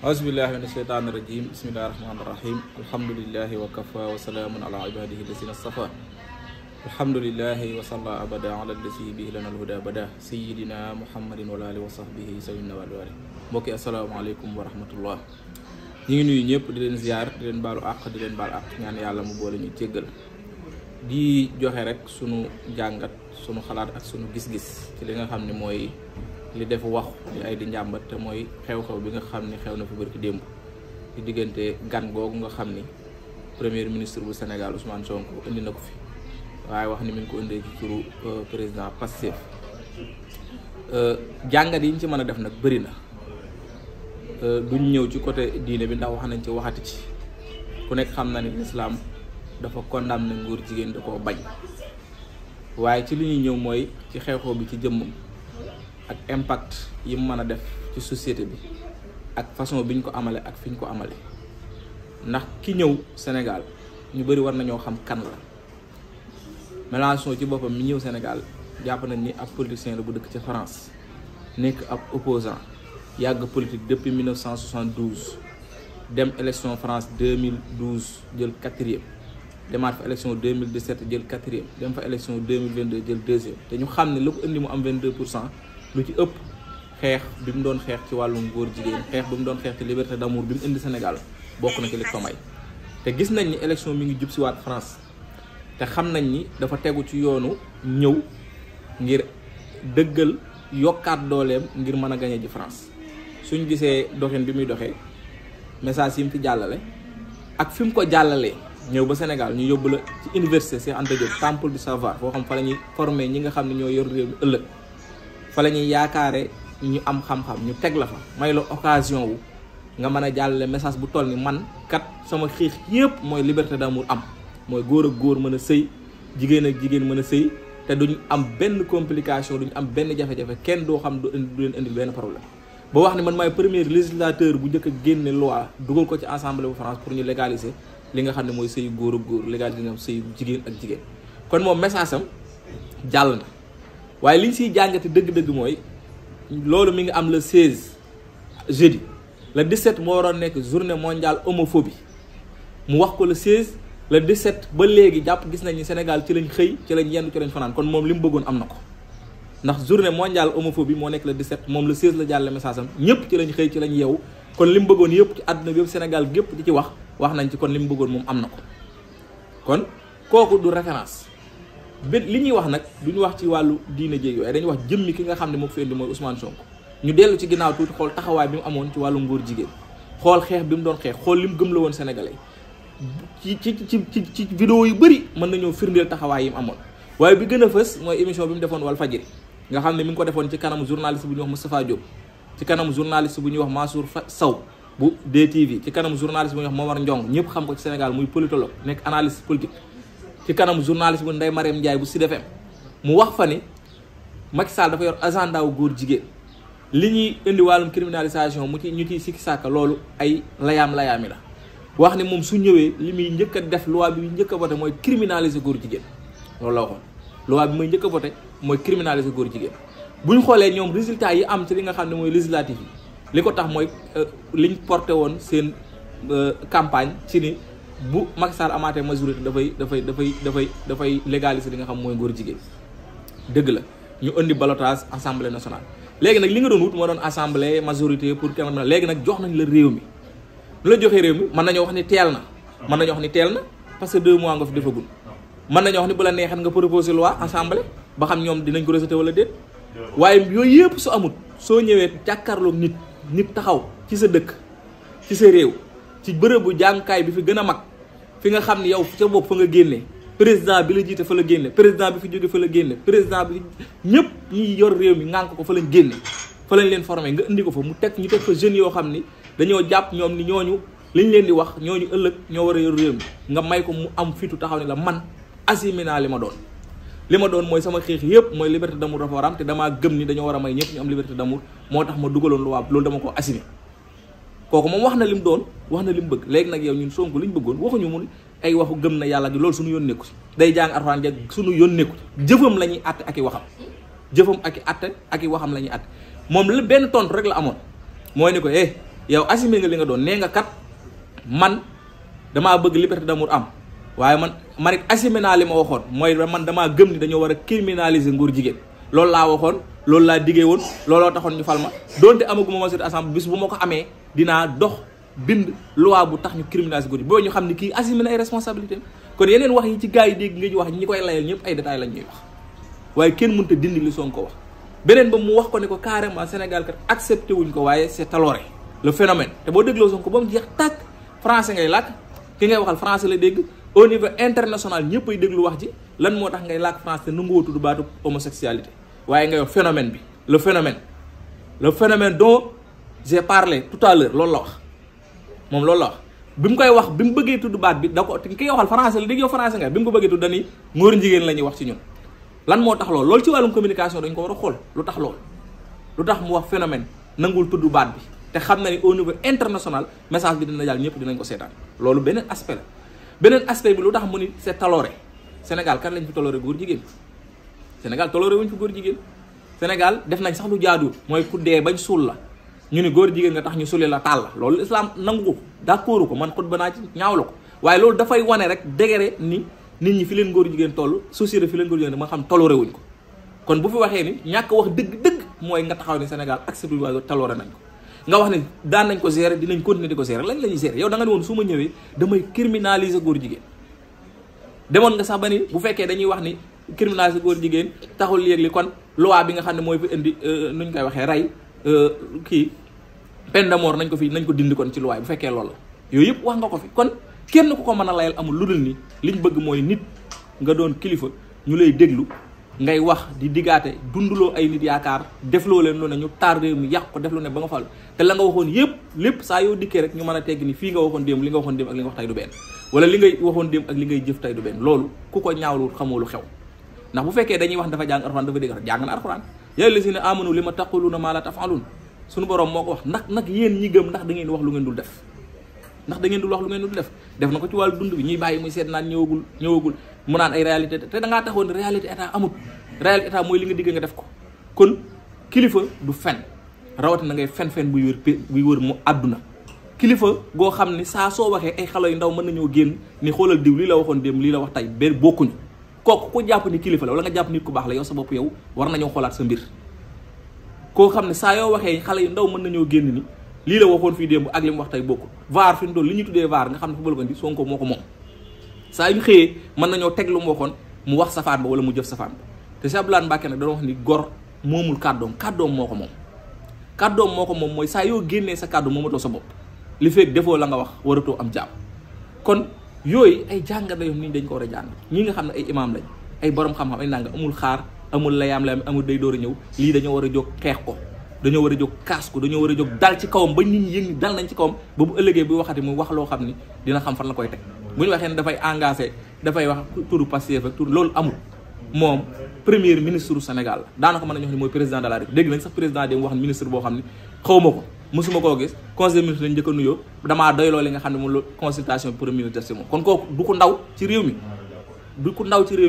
Auzubillahi mina sheytaani rajim. Bismillahi rahmaani rahim. Alhamdulillahi wa kafa wa salaamun ala ibadihi lasina stafa. Alhamdulillahi wa salla abada ala lasi bihi lana alhuda bada sayidina muhammadin wa alihi wa sahbihi sawinna wal wali. Mbokki asalaamaaleykum wa rahmatullah. ñu ngi nuyu ñëpp di leen ziar di leen baalu àq di leen baal àq ñaan yàlla mu boole ñu jéggal di joxe rek sunu jàngat sunu xalaat ak sunu gis-gis ci li nga xam ne mooy li def wax li ay di njàmbat te mooy xew-xew bi nga xam ni xew na fi barki démb di diggante gan googu nga xam ni premier ministre bu Sénégal Ousmane Sonko indi na ko fi waaye wax ni mi ngi ko indee ci turu président Pastef jàngat yi ñu ci mën a def nag bëri na duñ ñëw ci côté diine bi ndax wax nañ ci waxati ci ku nekk xam na ni l'islam dafa condamné nguur jigéen da koo bañ waaye ci li ñuy ñëw mooy ci xew-xew bi ci jëmmam ak impact yi mu mën a def ci société bi ak façon bi ñu ko amale ak fi ñu ko amale ndax ki ñëw Sénégal ñu bëri war nañoo xam kan la Mélenchon ci boppam mi ñëw Sénégal jàpp nañ ni ab politicien la bu dëkk ci France nekk ab opposant yàgg politique depuis 1972 dem élection France 2012 jël 4e demaat fa élection 2017 jël 4e dem fa élection 2022 jël 2e te ñu xam ne lu ko indi mu am 22% lu ci ëpp xeex bi mu doon xeex ci wàllum góor jigéen xeex bi mu doon xeex ci liberté d'amour bi mu indi Sénégal bokk na ci li ko may te gis nañ ni élection mi ngi jub si waat France te xam nañ ni dafa tegu ci yoonu ñëw ngir dëggal yokkaat dooleem ngir mën a gañe ji France suñ gisee doxin bi muy doxee message yi mu fi jàllale ak fi mu ko jàllalee ñëw ba Sénégal ñu yóbbu la ci université Cheikh Anta Diop temple du savoir foo xam fa la ñuy former ñi nga xam ne ñoo yor réew mi ëllëg fa la ñuy yaakaare ñu am xam-xam ñu teg la fa may la occasion wu nga mën a jàllale message bu toll ni man kat sama xiix yëpp mooy liberté d'amour am mooy góor ak góor mën a sëy jigéen ak jigéen mën a sëy te duñ am benn complication duñ am benn jafe-jafe kenn doo xam du leen indi benn problème ba wax ni man maay premier législateur bu njëkk a génne loi dugal ko ci assemblée bu France pour ñu légaliser li nga xam ne mooy sëyu góor ak góor légaliser nga xam sëyu jigéen ak jigéen kon moom message am jàll na waaye liñ siy jàngati dëgg-dëgg mooy loolu mi ngi am le 16 jeudi le 17 moo waroon nekk journée mondiale homophobie mu wax ko le 16 le 17 ba léegi jàpp gis nañ ni Sénégal ci lañ xëy ci lañ yendu ci lañ fanaan kon moom li mu bëggoon am na ko ndax journée mondiale homophobie moo nekk le 17 moom le 16 la jàlle message am ñëpp ci lañ xëy ci lañ yeewu kon li mu bëggoon yëpp ci àdduna bi yëpp Sénégal gépp di ci wax nañ ci kon li mu bëggoon moom am na ko kon kooku du référence bi li ñuy wax nag duñu wax ci wàllu diine jéeg yooyu dañuy wax jëmmi ki nga xam ne moo ko fi indi mooy Ousmane Sonko ñu dellu ci ginnaaw tuuti xool taxawaay bi mu amoon ci wàllu ngóor jigéen xool xeex bi mu doon xeex xool li mu gëm la woon sénégalais ci vidéo yu bëri mën nañoo firndeel taxawaay yi mu amoon waaye bi gën a fës mooy émission bi mu defoon Walf Fadjri nga xam ne mi ngi ko defoon ci kanamu journaliste bu ñuy wax Moustapha Diop ci kanamu journaliste bu ñuy wax Mansour Sow bu DTV ci kanamu journaliste bu ñuy wax Momar Ndiong ñëpp xam ko ci Sénégal muy politologue nekk analyste politique ci kanamu journaliste bu Ndeye Mariam Ndiaye bu Sud FM mu wax fa ni Macky Sall dafa yor agenda wu góor jigéen li ñuy indi wàllum criminalisation ñu ciy sikki sàkka loolu ay layaami la wax ni moom su ñëwee li muy njëkk a def loi bi njëkk a voté mooy criminaliser góor jigéen loolu la waxoon loi bi muy njëkk a voté mooy criminaliser góor jigéen bu ñu xoolee ñoom résultat yi am ci li nga xam ne mooy législatif yi li ko tax mooy liñ porté woon seen campagne ci ni bu Macky Sall amaatee majorité dafay légaliser li nga xam mooy góor jigéen dëgg la ñu indi ballottage assemblée nationale léegi nag li nga doon wut moo doon assemblée majorité pour kenn léegi nag jox nañ la réew mi lu la joxee réew mi mën nañoo wax ni teel na parce que 2 mois nga fi defagul mën nañoo wax ni bu la neexee nga proposer loi assemblée ba xam ñoom dinañ ko rejeter wala déet waaye yooyu yëpp su amut soo ñëwee jàkkaarloog nit taxaw ci sa dëkk ci sa réew ci bërëbu jàngukaay bi fi gën a mag fi nga xam ni yow ca bopp fa nga génnee président bi la jiite fa la génne président bi fi jóge fa la génne président bi ñëpp ñi yor réew mi ngànk ko fa lañ génne fa lañ leen formé nga indi ko fa ñu teg fa jeunes yoo xam ni dañoo jàpp ñoom ni ñooñu liñ leen di wax ñooñu ëllëg ñoo war a yor réew mi nga may ko mu am fitu taxaw ni la man assumé naa li ma doon mooy sama xeex yëpp mooy liberté d'amour dafa war am te damaa gëm ni dañoo war a may ñëpp ñu am liberté d'amour moo tax ma dugaloon loi loolu dama ko assumé kooku moom wax na li mu doon wax na li mu bëgg léegi nag yow ñun Sonko li ñu bëggoon waxuñu mu ay waxu gëm na yàlla gi loolu suñu yoon nekku si day jàng Alxuraan ja suñu yoon nekku si jëfam la ñuy àtte ak i waxam jëfam ak i àtte ak i waxam la ñuy àtte moom la benn tontu rek la amoon mooy ni ko yow assumé nga li nga doon nee nga kat man damaa bëgg liberté d'amour am waaye man it assumé naa li ma waxoon mooy man damaa gëm ni dañoo war a criminaliser ngóor jigéen loolu laa waxoon loolu laa diggee woon looloo taxoon ñu fal ma donte amaguma majorité assemblée bis bu ma ko amee dinaa dox bind loi bu tax ñu criminaliser góor boo ñu xam ni kii assumé na ay responsabilité kon yeneen wax yi ci gars yi dégg nga ñu wax ñi koy layal ñëpp ay détails lañ ñuy wax waaye kenn mënut a dindi li Sonko wax beneen ba mu wax ko ne ko carrément Sénégal kat accepté wuñ ko waaye c'est toléré le phénomène te boo dégloo Sonko ba mu jeex tàkk français ngay làkk ki ngay waxal français la dégg au niveau international ñëpp ay déglu wax ji lan moo tax ngay làkk français nu nga tudd baatu homosexualité waaye ngay wax phénomène bi le phénomène dont j'ai parlé tout à l'heure loolu la wax moom loolu la wax bi mu koy wax bi mu bëggee tudd baat bi da ko ki ngay waxal français la dégg yow français nga bi mu ko bëggee tudd dañuy ngóor jigéen la ñuy wax ci ñun lan moo tax loolu ci wàllum communication dañ ko war a xool lu tax loolu lu tax mu wax phénomène nangul tudd baat bi te xam na ni au niveau international message bi dina jàll ñëpp dinañ ko seetaan loolu beneen aspect la beneen aspect bi lu tax mu ni c'est toléré Sénégal kan lañ fi toléré góor jigéen Sénégal toléré wuñ fi góor jigéen Sénégal def nañ sax lu jaaduwul mooy ku dee bañ suul la ñu ni góor jigéen nga tax ñu suli la taal la loolu islam nangu ko d'accord ko man xutba naa ci ñaaw la ko waaye loolu dafay wane rek dégere ni nit ñi fi leen góor jigéen toll société fi leen góor jigéen ma xam toléré wuñ ko kon bu fi waxee ni ñàkk wax dëgg-dëgg mooy nga taxaw ni Sénégal accepté waaye toléré nañ ko nga wax ne daan nañ ko gérer dinañ continuer di ko gérer lañ la ñuy gérer yow da nga ne woon su ma ñëwee damay criminaliser góor jigéen demoon nga sax ba ni bu fekkee dañuy wax ni criminaliser góor jigéen taxul léegi kon loi bi nga xam ne mooy fi indi nuñ koy waxee rey kii peine de mort nañ ko dindi kon ci loi bu fekkee loolu la yooyu yëpp wax nga ko fi kon kenn ku ko mën a layal amul lu dul ni liñ bëgg mooy nit nga doon kilifa ñu lay déglu ngay wax di diggaate dunduloo ay nit yaakaar defloo leen lu ne ñu taar réew mi yàq ko def lu ne ba nga fal te la nga waxoon yëpp lépp saa yoo dikkee rek ñu mën a tegg ni fii nga waxoon démb li nga waxoon démb ak li nga wax tey du benn wala li ngay waxoon démb ak li ngay jëf tey du benn loolu ku ko ñaawlu xamoo lu xew ndax bu fekkee dañuy wax dafa jàng alxuraan dafa dégg jàng na alxuraan yaa lazina amanu li ma taquluuna maa la taf'aluun suñu borom moo ko wax ndax nag yéen ñi gëm ndax da ngeen di wax lu ngeen dul def ndax da ngeen dul wax lu ngeen dul def na ko ci wàllu dund bi ñuy bàyyi muy seet naan ñëwagul mu naan ay réalité te da ngaa taxoon ne réalité état amut réalité état mooy li nga digg nga def ko kon kilifa du fen rawatina ngay fen buy wër mu àdduna kilifa goo xam ni saa soo waxee ay xale yu ndaw mën nañoo génn ni xoolal diw lii la waxoon démb lii la wax tey benn bokkuñu kooku ko jàpp ni kilifa la wala nga jàpp nit ku baax la yow sa bopp yow war nañoo xoolaat sa mbir koo xam ne saa yoo waxee xale yu ndaw mën nañoo génn ni lii la waxoon fii démb ak li mu wax tey bokkul vaar fi mu doon li ñuy tuddee vaar nga xam ne football ko ndi Sonko moo ko moom saa yu xëyee mën nañoo teg lu mu waxoon mu wax safaan ba wala mu jëf safaan ba te Cheikh Abdoulaye Mbacké nag dañoo wax ni gor moomul kàddoom moo ko moom mooy saa yoo génnee sa kàddu moomatoo sa bopp li fekk defoo la nga wax waratoo am jàmm kon yooyu ay jàngat la yoo nit ñi dañ ko war a jàng ñi nga xam ne ay imaam lañ ay borom xam-xam ay nanga amul xaar amul layaam amul day door a ñëw lii dañoo war a jóg xeex ko dañoo war a jóg kaas ko dañoo war a jóg dal ci kawam ba nit ñi yëg ni dal nañ ci kawam ba bu ëllëgee bu waxati mu wax loo xam ni dina xam fan la koy teg bu ñu waxee ne dafay engagé dafay wax turu Pastef ak turu loolu amul moom premier ministre du Sénégal la daanaka mën nañu wax ni mooy président de la République dégg nañ sax président de mu wax ministre boo xam ni xawma ko mosuma koo gis conseil des ministres lañ njëkk a nuyoo damaa doyloo li nga xam ne moom la consultation premier ministre si moom kon kooku du ko ndaw ci réew mi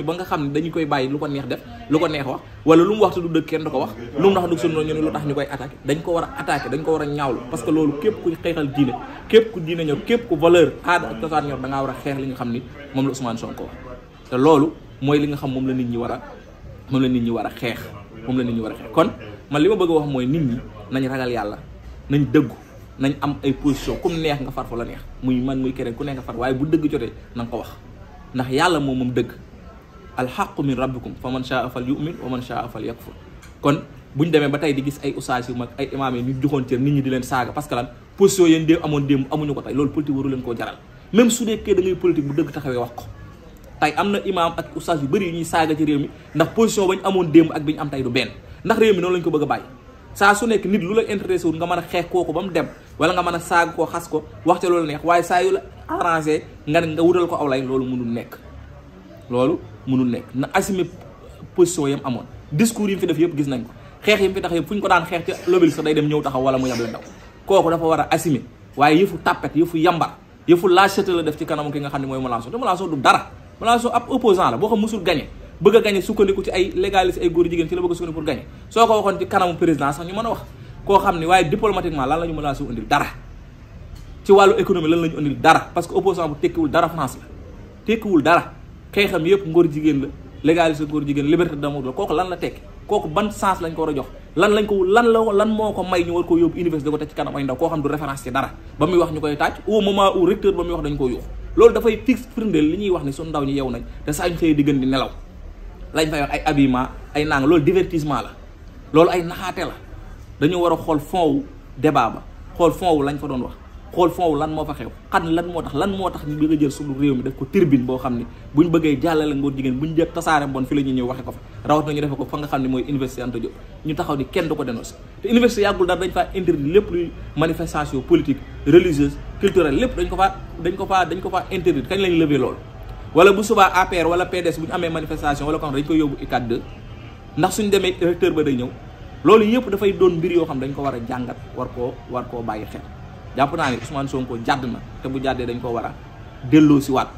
ba nga xam ne dañu koy bàyyi lu ko neex def lu ko neex wax wala lu mu wax te du dëgg kenn du ko wax lu mu wax du sunna ñu ne lu tax ñu koy attaqué dañ ko war a attaqué dañ ko war a ñaawlu parce que loolu képp ku xeexal diine képp ku diine ñor képp ku valeur aada ak cosaan ñor da ngaa war a xeex li nga xam ni moom la Ousmane Sonko wax te loolu mooy li nga xam moom la nit ñi war a xeex kon man li ma bëgg a wax mooy nit ñi nañ ragal yàlla nañ dëggu nañ am ay position comme neex nga far fa la neex muy man muy keneen ku neex nga far waaye bu dëgg jotee na nga ko wax ndax yàlla moom dëgg alxaqu min rabbikum fa man shaa fal yu'min wa man shaa fal yakfur kon buñ demee ba tey di gis ay ustaas yu mag ay imaam yi ñu joxoon cër nit ñi di leen saaga parce que lan position yéen démb amoon démb amuñu ko tey loolu politique waru leen koo jaral même su nekkee da ngay politique bu dëgg taxawee wax ko tey am na imaam ak ustaas yu bëri yu ñuy saaga ci réew mi ndax position bañ amoon démb ak bi ñu am tey du benn ndax réew mi noonu lañ ko bëgg a bàyyi saa su nekk nit lu la intéressé wul nga mën a xeex kooku ba mu dem wala nga mën a saaga koo xas ko wax ca loolu neex waaye saa yu la arrangé nga wutal ko aw lay loolu mënul nekk na assumer position yam amoon discours yi mu fi def yëpp gis nañ ko xeex yi mu fi tax yëpp fu ñu ko daan xeex ca lobbyl sax day dem ñëw taxaw wala mu yable ndaw kooku dafa war a assumer waaye yëfu tàppet yëfu yambar yëfu lâcheté la def ci kanamu ki nga xam ne mooy Mélenchon te Mélenchon du dara Mélenchon ab opposant la boo xam musul gagné bëgg a gagné sukkandiku ci ay légaliser ay góor jigéen ci la bëgg a sukkandiku pour gagné soo ko waxoon ci kanamu président sax ñu mën a wax koo xam ne waaye diplomatiquement lan la ñu Mélenchon indil dara ci wàllu économie lan lañu andil dara parce que opposant bu tekkiwul dara France la tekkiwul dara xeexam yëpp ngóor jigéen la légaliser ngóor jigéen liberté d'amour la kooku lan la tekki kooku ban sens lañ ko war a jox lan moo ko may ñu war koo yóbbu université ko teg ci kanam ay ndaw koo xam du référence ci dara ba muy wax ñu koy tàcc au moment où recteur ba muy wax dañu ko yuux loolu dafay fixe firndeel li ñuy wax ni suñu ndaw ñi yeew nañ te saa ñu xëyee di gën di nelaw lañ fay wax ay habillement ay nang loolu divertissement la loolu ay naxaate la dañoo war a xool fond wu débat ba xool fond wu lañ fa doon wax xool fond wu lan moo fa xew lan moo tax ñu bëgg a jël suñu réew mi def ko turbine boo xam ne buñ bëggee jàllale ngóor jigéen buñ jël tasaare bon fi la ñuy ñëw waxe ko fa rawat na ñu defe ko fa nga xam ne mooy université Anta Diop ñu taxaw ni kenn du ko dénoncé te université yàggul dara dañ faa interdit lépp luy manifestation politique religieuse culturelle lépp dañ ko faa interdit kañ lañ lever loolu wala bu subaa APR wala PDS bu ñu amee manifestation wala ko xam dañ koy yóbbu ICAT 2 ndax suñ demee recteur ba day ñëw loolu yëpp dafay doon mbir yoo xam dañ ko war a jàngat war koo bàyyi xel jàpp naa ni Ousmane Sonko jàdd na te bu jàddee dañ ko war a delloo si waat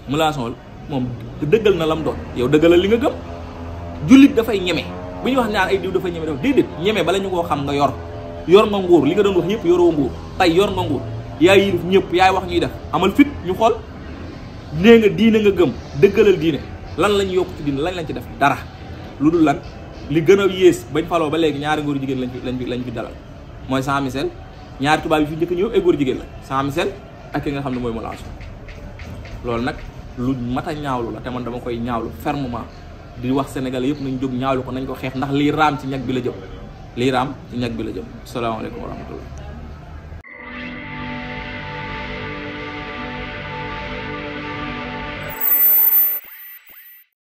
Mélenchon moom dëggal na lam doon yow dëggalal li nga gëm jullit dafay ñeme bu ñuy wax ñaan ay diw dafay ñeme dafa déedéet ñeme bala ñu koo xam nga yor nga nguur li nga doon wax yëpp yoroo nguur tey yor nga nguur yaay yilif ñëpp yaay wax ñuy def amal fit ñu xool nee nga diine nga gëm dëggalal diine lan lañ yokk ci diine lañ ci def dara lu dul lan li gën a yées bañ faloo ba léegi ñaari góor jigéen lañ fi dalal mooy Jean Michel ñaari tubaab yi fi njëkk ñëw ay góor jigéen la Jean Michel ak ki nga xam ne mooy Mélenchon loolu nag lu mat a ñaawlu la te man dama koy ñaawlu fermement di wax Sénégalais yëpp nañ jóg ñaawlu ko nañ ko xeex ndax lii raam ci ñag bi la jëm salaamaaleykum wa rahmatullah